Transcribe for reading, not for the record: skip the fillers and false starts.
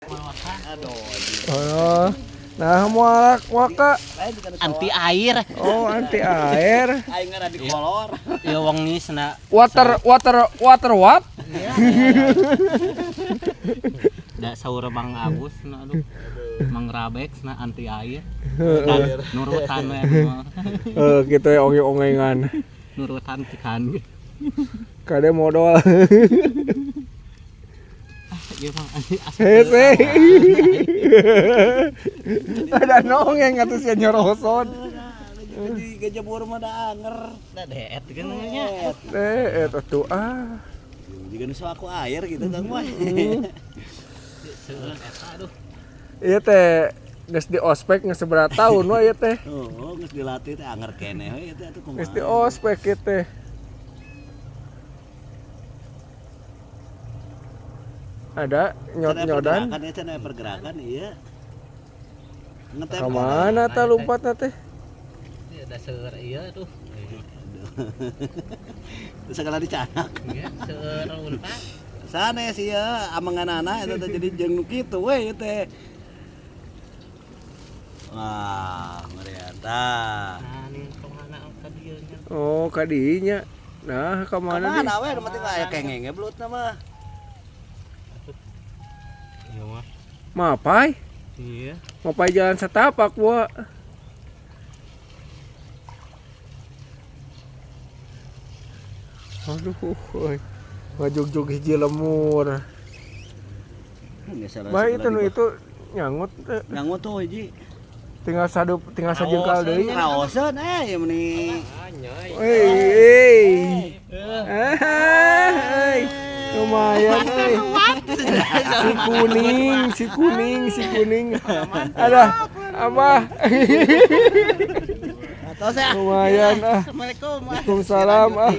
Aduh. Oh. Nah, mualak waka. Anti air. Oh, anti air. Aing ngara di kolor. Ya wong ni sena Water water water what? Da saur Bang Agus na aduh. Mang Rabek na anti air. Nurutan we. Eh, gitu ya onge-ongengan. Nurutan cikan. Kade modal. Ieu mah anti Hese. Ada nongeng atuh sia nyoroson. Jadi gajah mah da anger. Da deet kan nya. Eh, eta tuh ah. Juga nu aku air gitu Kang mah. Seueur eta aduh. Iya teh geus di ospek geus seberapa tahun we ieu teh. Oh, geus dilatih teh anger keneh we eta atuh kumaha. Geus di ospek ieu teh. Ada nyot-nyodan. Pergerakan ya, cenah pergerakan iya. Ngetep. Kemana ta lompatna teh? Da seueur ieu aduh. Segala dicanak. Iya, seueur unta. Sanes ieu amanganana eta teh jadi jeung nu kitu we ieu teh. Wah, meriah tah. Nah, nih kemana ka dieu nya. Oh, ka dinya. Nah, ka mana Kamana we nu penting aya kengenge belutna mah. Iya mah. Mapai? Iya. Mapai jalan setapak, Wa. Aduh, euy. Ngajugjug hiji lemur. Baik itu nu itu nyangut teh. Nyangut tuh hiji. Tinggal sadu, tinggal sajengkal deui. Raoseun eh ieu meni. Euy, euy. Ah, euy. Lumayan euy. Si kuning, si kuning, si kuning. Ada apa? Atos ya. Lumayan ah. Assalamualaikum. Waalaikumsalam ah.